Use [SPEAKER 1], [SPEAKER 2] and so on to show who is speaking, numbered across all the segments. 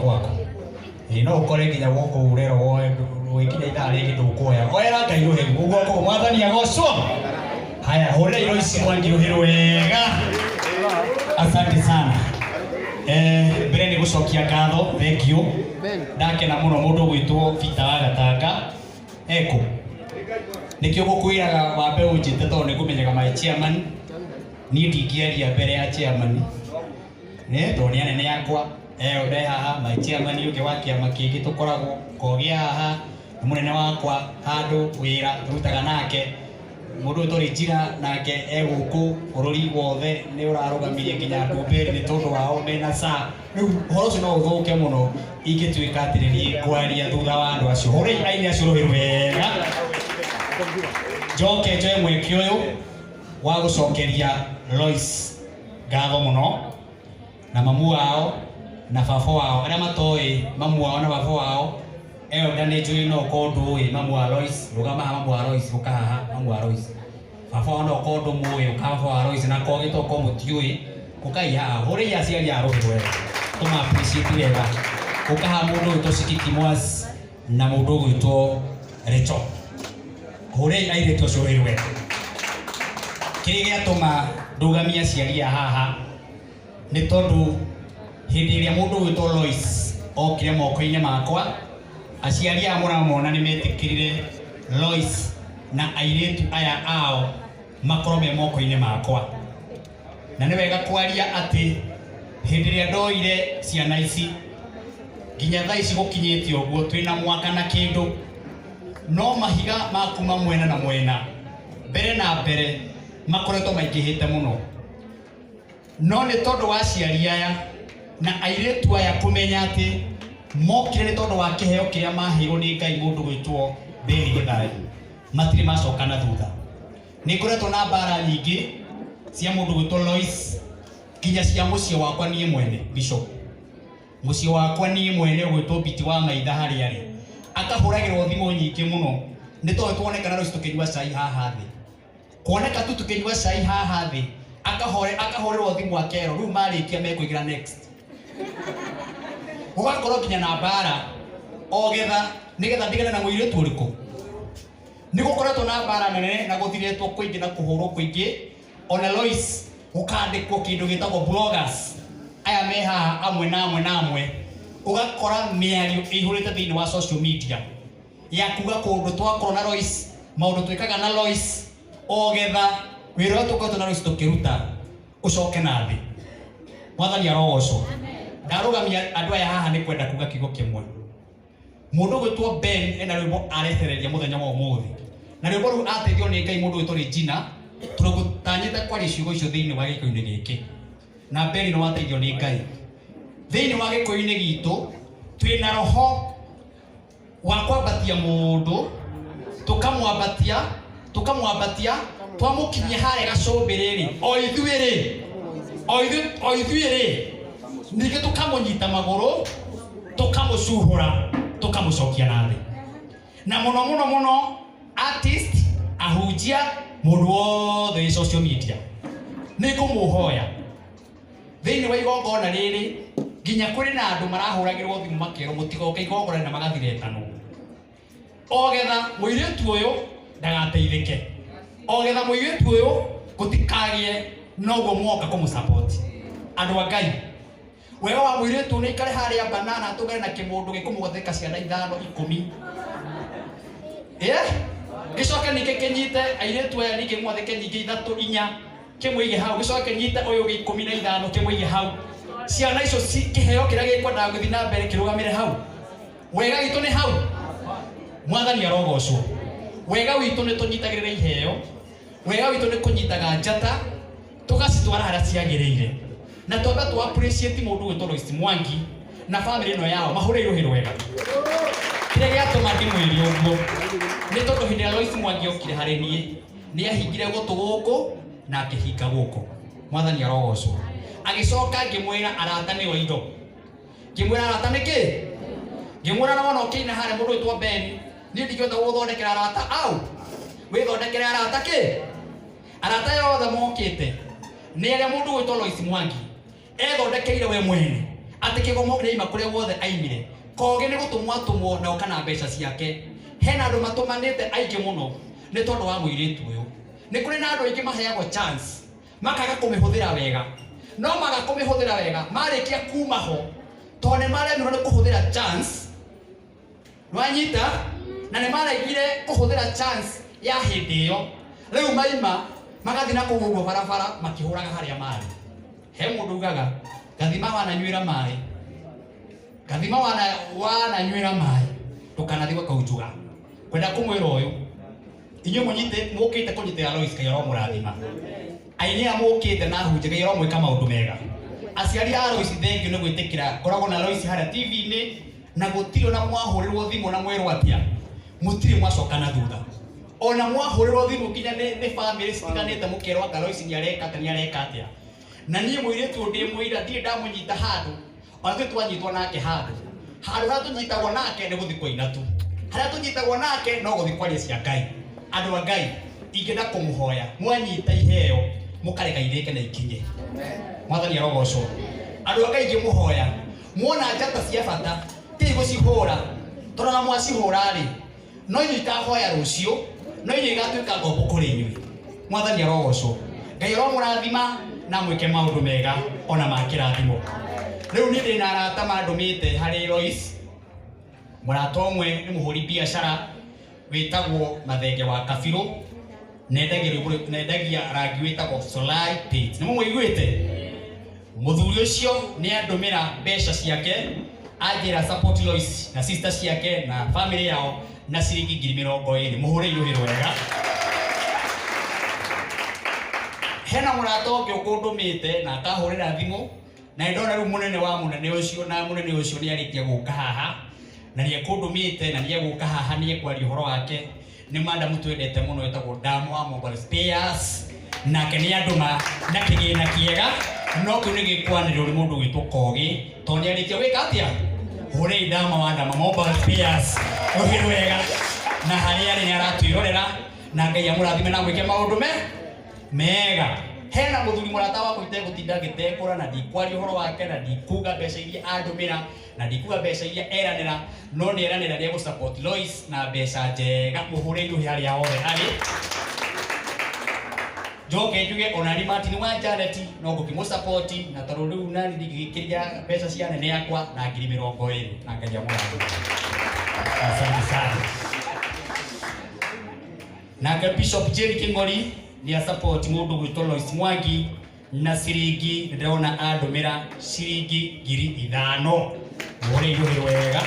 [SPEAKER 1] Gwaku. Ĩĩ, no ũkore nginya gũkũ ũrerwo woe, ũgĩkinya ithaa rĩngĩ ndũkuoya. Oera Ngai rũhĩ ũguo kũu. Mwathani agocwo. Haya, hũrĩra Iroici Mwangi rũhĩ rwega. Asante sana. Mbere nĩ gũcokia ngatho, thank you. Ndakena mũno mũndũ ũgwĩtwo Peter wa Gatanga ekũ. Nĩkĩo ngũkwĩraga wambe ũnjĩte tondũ nĩ ngũmenyaga my chairman. Niĩ ndingĩaria mbere ya chairman. Tondũ nĩ anene akwa. Nde haha my chairman ũngĩ wa kĩama kĩngĩ tũkoragwo kogĩa haha, nĩ mũnene wakwa handũ wĩra tũrutaga nake. Mũndũ ũyũ tũrĩ njira nake e gũkũ bũrũri wothe nĩ ũrarũgamirie nginya ndumberi nĩ tondũ wao mena saa. Rĩu ũhoro ũcio no ũthũke mũno ingĩtuĩka atĩ nĩ niĩ ngwaria thutha wa andũ acio. Hũrĩi aini acio rũhĩ rwega. Njoke njoe mweke ũyũ wa gũcokeria Lois ngatho mũno na mamu wao na baba wao. Arĩa matoĩ mamu wao na baba wao, elder nĩ njũĩ no ũkorwo ndũĩ mamu wa Lois, rũgama haha mamu wa Lois, ũka haha mamu wa Lois. Baba wao no ũkorwo ndũmũĩ, ũka baba wa Lois na kogĩ to ũkorwo mũtiũĩ, ũkai haha, hũrĩi aciari a rũhĩ rwega, tũma appreciate wega. Ũka haha mũndũ ũgwĩtwo Shikiki Mwas na mũndũ ũgwĩtwo Rachel. Hũrĩi airĩtu acio rũhĩ rwega. Kĩrĩa gĩatũma ndũgamie aciari a haha nĩ tondũ hĩndĩ ĩrĩa mũndũ ũgwĩtwo Lois okire moko-inĩ makwa, aciari aya mũramona nĩ metĩkĩrire Lois na airĩtu aya ao makorwo me moko-inĩ makwa. Na nĩ wega kwaria atĩ hĩndĩ ĩrĩa ndoire ciana ici nginya thaa ici gũkinyĩte ũguo twĩna mwaka na kĩndũ, no mahiga ma kuma mwena na mwena mbere na mbere makoretwo maingĩhĩte mũno. No nĩ tondũ wa aciari aya na airĩtu aya kũmenya atĩ mokire nĩ tondũ wa kĩheo kĩrĩa maheirwo nĩ Ngai mũndũ gwĩtwo Beni Gĩthai, matirĩ macoka na thutha. Nĩ ngoretwo na mbara nyingĩ cia mũndũ gwĩtwo Lois, nginya cia mũciĩ wakwa niĩ mwene Bishop. Mũciĩ wakwa niĩ mwene ũgwĩtwo Biti wa Maitha harĩa arĩ, akahũragĩrwo thimũ nyingĩ mũno nĩ tondũ tuonekana Lois tũkĩnyua cai haha thĩ. Kuoneka tu tũkĩnyua cai haha thĩ, akahũrĩrwo thimũ akerwo rĩu marĩkia mekũingĩra next. Gũgakorwo nginya na mbara o getha nĩgetha ndigane na mũirĩtu ũrĩkũ. Nĩ gũkoretwo na mbara nene na gũthirĩtwo kũingĩ na kũhũrwo kũingĩ. Ona Lois gũkandĩkwo kĩndũ gĩtagwo bloggers aya me haha amwe na amwe na amwe, ũgakora mĩario ĩihũrĩte thĩinĩ wa social media ya kuga kũndũ twakorwo na Lois, maũndũ twĩkaga na Lois, o getha wĩra ũrĩa tũkoretwo na Lois tũkĩruta ũcoke na thĩ. Mwathani arogocwo. Ndarũgamia andũ aya haha nĩ kwenda kuga kiugo kĩmwe. Mũndũ ũgwĩtwo Ben ena rwĩmbo arehereria mũthenya wa ũmũthĩ, na rwĩmbo rũu ateithio nĩ Ngai mũndũ ũgwĩtwo Regina, tondũ ngũtanyĩte kwaria ciugo icio thĩinĩ wa gĩkũyũ-inĩ gĩkĩ, na Ben nĩ wateithio nĩ Ngai. Thĩinĩ wa gĩkũyũ-inĩ gitũ twĩna roho wa kwambatia mũndũ, tũkamwambatia, tũkamwambatia, twamũkinyia harĩa gacũmbĩrĩ rĩ, o ithuĩ rĩ, o ithuĩ, o ithuĩ rĩ, ningĩ tũkamũnyita magũrũ, tũkamũcuhũra, tũkamũcokia na thĩ. Na mũno mũno mũno artist, ahunjia, mũndũ wothe wĩ social media, nĩ ngũmũhoya thĩinĩ wa igongona rĩrĩ, nginya kũrĩ na andũ marahũragĩrwo thimũ makerwo mũtigoke igongona na magathiretanwo, o getha mũirĩtu ũyũ ndagateithĩke, o getha mũirĩtu ũyũ gũtikagĩe noguo mwoka kũmũsupport. Andũ a Ngai, wega wa mũirĩtu nĩ aikare harĩa banana atũngane na kĩmũndũ gĩkũmũgathĩka ciana 5 10, gĩcoke ningĩ kĩnyite airĩtu aya ningĩ mwathĩke nyingĩ 3 4 kĩmũige hau, gĩcoke kĩnyite ũyũ gĩ 15 kĩmũige hau. Ciana icio kĩheo kĩrĩa gĩkwendaga gũthiĩ na mbere kĩrũgamĩre hau. Wega witũ nĩ hau. Mwathani arogocwo. Wega witũ nĩ tũnyitagĩrĩra iheo, wega witũ nĩ kũnyitaga njata tũgacitwara harĩa ciagĩrĩire, na twambe tũ appreciate mũndũ ũgwĩtwo Lois Mwangi na family ĩno yao, mahũrĩirwo rũhĩ rwega. Kĩrĩa gĩatũma ndĩmwĩre ũguo nĩ tondũ hĩndĩ ĩrĩa Lois Mwangi okire harĩ niĩ, nĩ ahingire gũtũ gũkũ na akĩhinga gũkũ. Mwathani arogocwo. Agĩcoka ngĩmwĩra arata nĩo indo, ngĩmwĩra arata nĩ kĩ, ngĩmwĩra na wona ũkĩina harĩa mũndũ wĩtwo Ben, niĩ ndingĩhota gũgũthondekera arata au, wĩthondekere arata kĩ. Arata aya othe mokĩte nĩ arĩa mũndũ ũgwĩtwo Lois Mwangi ethondekeire we mwene. Atĩ kĩgomo kĩraima kũrĩa guothe aimire. Kogi nĩ gũtũmwo atũmwo na oka na mbeca ciake. Hena andũ matũmanĩte aingĩ mũno nĩ tondũ wa mũirĩtu ũyũ. Nĩ kũrĩ na andũ aingĩ maheagwo chance makaga kũmĩhũthĩra wega. No maga kũmĩhũthĩra wega marĩkia kuma ho tondũ nĩ maremirwo nĩ kũhũthĩra chance. Nwanyita na nĩ maregire kũhũthĩra chance ya hĩndĩ ĩyo. Rĩu maima magathiĩ na kũu ũguo barabara makĩhũraga harĩa marĩ. He mũndũ ugaga gathima wananyuĩra maĩ, gathima wananyuĩra maĩ ndũkanathiĩ gũkaunjuga. Kwenda kũmwĩra ũyũ, inyuĩ mũnyite mũkĩte kũnyitĩra Lois Ngai aromũrathima. Aini aya mũkĩte na hunje Ngai aromwĩka maũndũ mega. Aciari a Lois thengiũ nĩ gwĩtĩkĩra ngoragwo na Lois harĩa TV-inĩ na gũtirĩ ona mwahũrĩrwo thimũ na mwerwo atĩa, mũtirĩ mwacoka na thutha. Ona mwahũrĩrwo thimũ nginya nĩ family citiganĩte mũkerwo anga Lois nĩ areka atĩa, nĩ areka atĩa. Na niĩ mũirĩtu ũyũ ndĩ mũira ndirĩ ndamũnyita handũ, ona tũrĩ twanyitwo nake handũ. Handũ harĩa tũnyitagwo nake nĩ gũthiĩ kũina tu. Harĩa tũnyitagwo nake no gũthiĩ kwaria cia Ngai. Andũ a Ngai, ingĩenda kũmũhoya mwanyita iheo mũkareka irĩke na ikinye. Mwathani arogocwo. Andũ a Ngai ingĩmũhoya muona njata cia bata ti gũcihũra, tondũ ona mwacihũra rĩ no inyuĩ ikahoya rũciũ, no inyuĩ igatuĩka ngombo kũrĩ inyuĩ. Mwathani arogocwo. Ngai aromũrathima na mwĩke maũndũ mega ona ma kĩrathimo. Rĩu niĩ ndĩna arata mandũmĩte harĩ Lois. Mũrata ũmwe nĩ mũhũri biacara wĩtagwo Mathenge wa Kabirũ, nendagia rangi wĩtagwo Solai Paint. Nĩ mũmũiguĩte? Mũthuri ũcio nĩ andũmĩra mbeca ciake, anjĩra support Lois na sister ciake na family yao na ciringi 20,000. Mũhũre iruhĩ rwega. Hena mũrata ũngĩ ũkũndũmĩte na akahũrĩra thimũ, na nĩndona rĩu mũnene wa mũnene ũcio na mũnene ũcio nĩ arĩkia gũka haha, na nĩ ekũndũmĩte na nĩ egũka haha nĩ ekwaria ũhoro wake. Nĩ madamu twendete mũno wĩtagwo Damu wa Mobile Spares, nake nĩ andũma na kĩgĩna kĩega, no kĩu nĩ gĩkwanĩrĩrwo nĩ mũndũ ũgwĩtwo Kogi, tondũ nĩ arĩkia gwĩka atĩa? Hũrĩi Dama wa Dama Mobile Spares rũhĩ rwega, na harĩa arĩ nĩ aratwĩrorera, na Ngai amũrathime na amwĩke maũndũ mega. Hena mũthuri mũrata wakwa itegũtinda ngĩtekũra na ndikwaria ũhoro wake na ndikuga mbeca iria andũmĩra na ndikuga mbeca iria eranĩra, no nĩ eranĩra nĩ egũ support Lois na mbeca njega. Mũhũre iruhĩ harĩa hothe arĩ. Njoke njuge ona ni Martin wa Janet no ngũkĩmũ support, na tondũ rĩu nani ndingĩgĩkĩria mbeca cia nene yakwa na 20,000 na Ngai amũrathime. Asante sana. Nake Bishop Jerry King'ori nĩ a support mũndũ gwĩtwo Lois Mwangi na ciringi, ndĩrona andũmĩra ciringi 5,000. Mũhũre iruhĩ wega.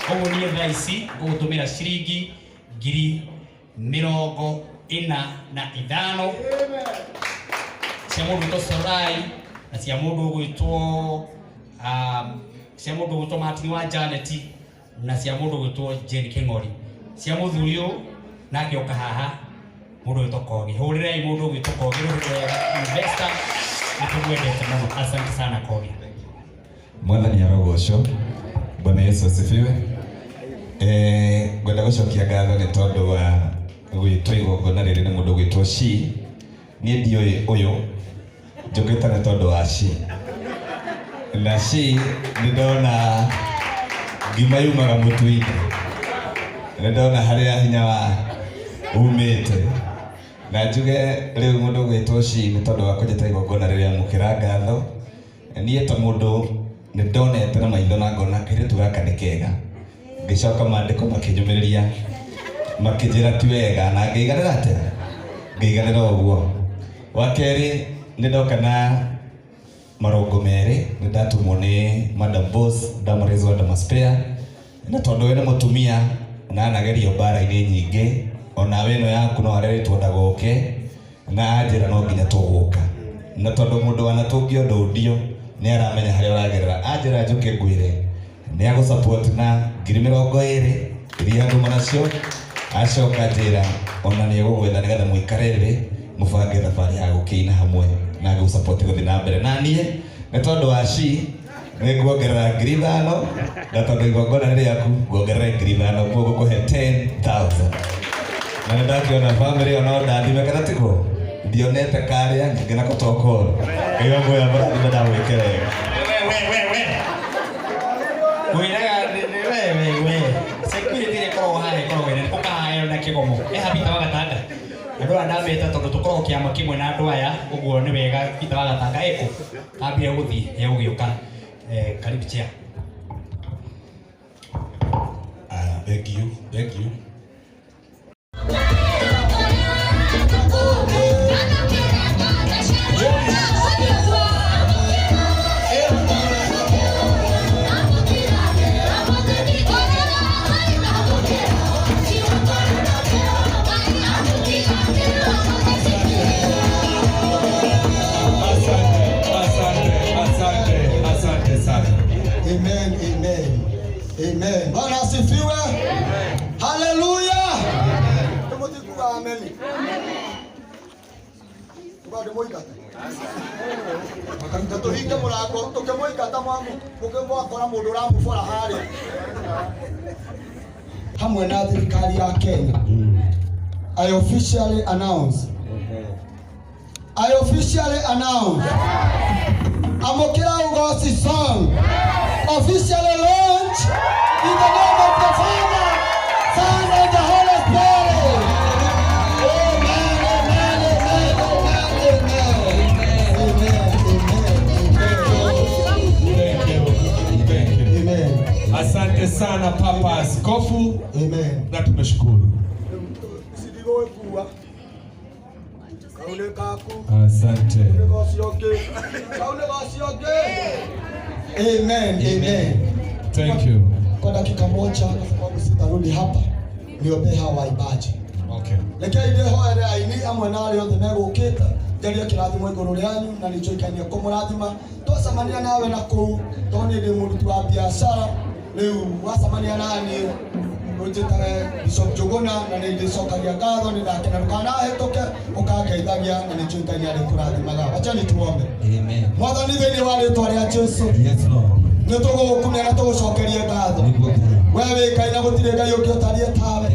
[SPEAKER 1] Ũguo niĩ thaa ici ngũgũtũmĩra ciringi 45,000 cia mũndũ gwĩtwo Sorai na cia mũndũ gwĩtwo cia mũndũ gwĩtwo Martin wa Janet na cia mũndũ gwĩtwo Jane King'ori. Cia mũthuri ũyũ nake oka haha mũndũ gwĩtwo Kogi. Hũrĩrai mũndũ gwĩtwo Kogi rũhĩ rwega, investor, nĩ tũmwendete mũno. Asante sana Kogi.
[SPEAKER 2] Mwathani arogocwo. Bwana Yesu asifiwe. Ngwenda gũcokia ngatho nĩ tondũ wa gwĩtwo igongona rĩrĩ nĩ mũndũ gwĩtwo Shi. Niĩ ndiũĩ ũyũ, njũkĩte nĩ tondũ wa Shi. Na Shi nĩ ndona ngima yumaga mũtu-inĩ, nĩ ndona harĩa hinya wa umĩte. Na njuge rĩu mũndũ gwĩtwo Shi nĩ tondũ wa kũnjĩta igongona rĩrĩa amũkĩra ngatho. Niĩ ta mũndũ nĩ ndonete na maitho na ngona kairĩtu gaka nĩ kega. Ngĩcoka maandĩko makĩnyũmĩrĩria, makĩnjĩra ti wega, na ngĩiganĩra atĩa? Ngĩiganĩra ũguo. Wa kerĩ nĩ ndoka na marũngo merĩ, nĩ ndatũmwo nĩ Madam Boss Damaris wa Damaspare, na tondũ we nĩ mũtumia na anagerio mbara-inĩ nyingĩ, ona we ĩno yaku no arerĩtwo ndagoke, na anjĩra no nginya tũgũka. Na tondũ mũndũ wanatũngio ndũndio nĩ aramenya harĩa ũragerera, anjĩra njũke ngwĩre nĩ agũ support na 20,000 iria andũ nacio, acoka njĩra ona nĩ egũgwetha nĩgetha mũikare thĩ mũbange thabarĩ ya gũkĩina hamwe na ngũ support gũthiĩ na mbere. Na niĩ nĩ tondũ wa Shi nĩ nguongerera 5,000, na tondũ igongona nĩ rĩaku nguongerera 5,000, koguo ngũkũhe 10,000. Na nĩ ndakĩona family ĩyo no ndathime kana tiguo? Ndionete karĩa ngĩna gũtokoro. Ngai wa muoyo amũrathime na amwĩke wega.
[SPEAKER 1] We. Mwiraga we we we security ĩrĩa ĩkoragwo haha ĩkoragwo ĩnene ũkahayo na kĩgomo eha Peter wa Gatanga. Andũ aya ndameta tondũ tũkoragwo kĩama kĩmwe na andũ aya, ũguo nĩ wega Peter wa Gatanga ĩkũ ambire gũthiĩ egũgĩũka. Karibu chair.
[SPEAKER 3] Thank you, thank you. Asante, asante, asante, asante sana.
[SPEAKER 4] Amen, amen. Amen. Bwana asifiwe. Haleluya. Tumuthikuga amen. Bado moigata. Makanitha tuhinge murango tukimũingata mwakora mũndũ ũramũbora harĩa. Hamwe na thirikari ya Kenya. I officially announce. I officially announce. Amũkĩra Ugoci song officially launched in the name of the Father, Son, and the Holy Spirit. Amen, amen, amen, amen, amen. Amen, amen,
[SPEAKER 3] Thank you, thank you.
[SPEAKER 4] amen.
[SPEAKER 3] Asante sana Papa Askofu
[SPEAKER 4] Amen.
[SPEAKER 3] na tumeshukuru.
[SPEAKER 4] Isidigũgĩkua. Kau nĩ gaku.
[SPEAKER 3] Asante.
[SPEAKER 4] Nĩ goci ũngĩ. Kau nĩ goci ũngĩ. Amen, amen.
[SPEAKER 3] Thank you.
[SPEAKER 4] Kwa dakika moja, kwa sababu sitarudi hapa, niombee hawa waimbaji.
[SPEAKER 3] Okay.
[SPEAKER 4] Rekei ndĩhoere aini amwe na arĩa othe megũkĩte, njarie kĩrathimo igũrũ rĩanyu na nĩnjũĩkaine kũmũrathima. Twacemania nawe na kũu, tondũ niĩ ndĩ mũruti wa biacara, rĩu wacemania naniĩ ũnjĩtage Bishop Njũgũna na nĩ ndĩcokagia ngatho, nĩ ndakena. Ndũkanahĩtũke ũkangeithagia na nĩnjũĩkaine arĩkũrathimaga. Wachani tuombe.
[SPEAKER 2] Amen.
[SPEAKER 4] Mwathani, thĩinĩ wa rĩtwa rĩa Jesu,
[SPEAKER 2] Yes, Lord.
[SPEAKER 4] nĩ tũgũgũkumia na tũgũcokerie ngatho.
[SPEAKER 2] Nĩguo Ngai.
[SPEAKER 4] We wĩ Ngai na gũtirĩ Ngai ũngĩ ũtariĩ tawe.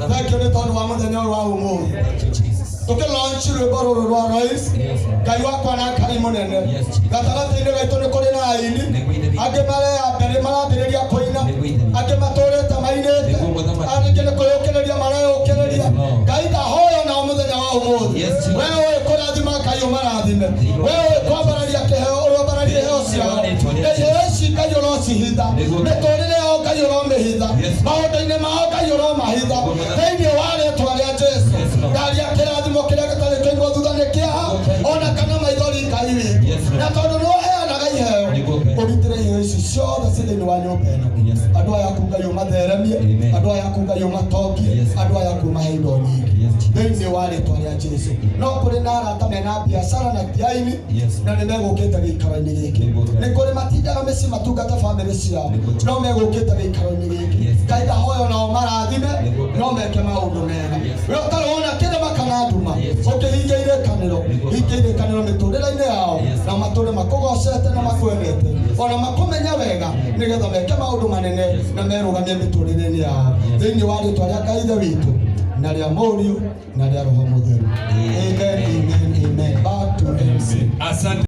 [SPEAKER 4] Thank you nĩ tondũ wa mũthenya ũyũ wa ũmũthĩ
[SPEAKER 2] Thank you, Jesus.
[SPEAKER 4] tũkĩ launch rwĩmbo rũrũ rwa Lois.
[SPEAKER 2] Yes, Lord.
[SPEAKER 4] Ngai wakwa na Ngai mũnene,
[SPEAKER 2] Yes, Jesus.
[SPEAKER 4] gatagatĩ-inĩ gaitũ nĩ kũrĩ na aini
[SPEAKER 2] Nĩguo Ithe witũ.
[SPEAKER 4] angĩ mareyambĩrĩ marambĩrĩria kũina,
[SPEAKER 2] Nĩguo Ithe witũ.
[SPEAKER 4] angĩ matũrĩte mainĩte,
[SPEAKER 2] Nĩguo Mũthamaki.
[SPEAKER 4] angĩ nĩ kwĩyũkĩrĩria mareyũkĩrĩria.
[SPEAKER 2] Yes, Lord.
[SPEAKER 4] Ngai, ndahoya nao mũthenya wa ũmũthĩ,
[SPEAKER 2] Yes, Jesus.
[SPEAKER 4] we ũĩ kũrathima, Ngai ũmarathime.
[SPEAKER 2] Nĩguo.
[SPEAKER 4] We ũĩ kwambararia kĩheo, ũrwambararie iheo ciao.
[SPEAKER 2] Nĩguo
[SPEAKER 4] Na iheo ici, Ngai, ũrocihitha.
[SPEAKER 2] Nĩguo.
[SPEAKER 4] Mĩtũrĩre yao, Ngai, ũromĩhitha.
[SPEAKER 2] Yes.
[SPEAKER 4] Maũndũ-inĩ mao, Ngai, ũromahitha.
[SPEAKER 2] Nĩguo Mũthamaki.
[SPEAKER 4] Thĩinĩ wa rĩtwa rĩa Jesu,
[SPEAKER 2] Yes, Lord.
[SPEAKER 4] ndaria kĩrathimo kĩrĩa gĩtarĩ kĩigwo thutha nĩ kĩeha ona kana maithori, Ngai witũ.
[SPEAKER 2] Yes, Lord.
[SPEAKER 4] Na tondũ nĩ ũheanaga iheo,
[SPEAKER 2] Nĩguo Ngai.
[SPEAKER 4] ũgitĩre iheo ici ciothe ci thĩinĩ wa nyũmba ĩno.
[SPEAKER 2] Yes.
[SPEAKER 4] Andũ aya aku, Ngai, ũmatheremie.
[SPEAKER 2] Amen.
[SPEAKER 4] Andũ aya aku, Ngai, ũmatongie.
[SPEAKER 2] Yes.
[SPEAKER 4] Andũ aya aku, ũmahe indo nyingĩ.
[SPEAKER 2] Yes, Jesus.
[SPEAKER 4] Thĩinĩ wa rĩtwa rĩa Jesu, no kũrĩ na arata mena biacara na ti aini
[SPEAKER 2] Yes.
[SPEAKER 4] na nĩ megũkĩte gĩikaro-inĩ gĩkĩ.
[SPEAKER 2] Nĩguo Ngai.
[SPEAKER 4] Nĩ kũrĩ matindaga mĩciĩ matungata bamĩrĩ ciao,
[SPEAKER 2] Nĩguo Ngai.
[SPEAKER 4] no megũkĩte gĩikaro-inĩ gĩkĩ.
[SPEAKER 2] Yes.
[SPEAKER 4] Ngai, ndahoya nao marathime.
[SPEAKER 2] Nĩguo Ngai.
[SPEAKER 4] No meke maũndũ mega.
[SPEAKER 2] Yes.
[SPEAKER 4] We ũtarĩ wona kĩrĩma kana nduma,
[SPEAKER 2] Yes.
[SPEAKER 4] ũkĩhingia irĩkanĩro,
[SPEAKER 2] Nĩguo.
[SPEAKER 4] hingia irĩkanĩro mĩtũrĩre-inĩ yao,
[SPEAKER 2] Yes.
[SPEAKER 4] na matũre makũgocete na makwendete ona makũmenya wega, nĩgetha meke maũndũ manene na merũgamie mĩtũrĩre-inĩ yao.
[SPEAKER 2] Yes.
[SPEAKER 4] Thĩinĩ wa rĩtwa rĩa Ngai Ithe witũ na rĩa Mũriũ na rĩa Roho Mũtheru, amen, amen, amen. Back to MC.
[SPEAKER 3] Asante.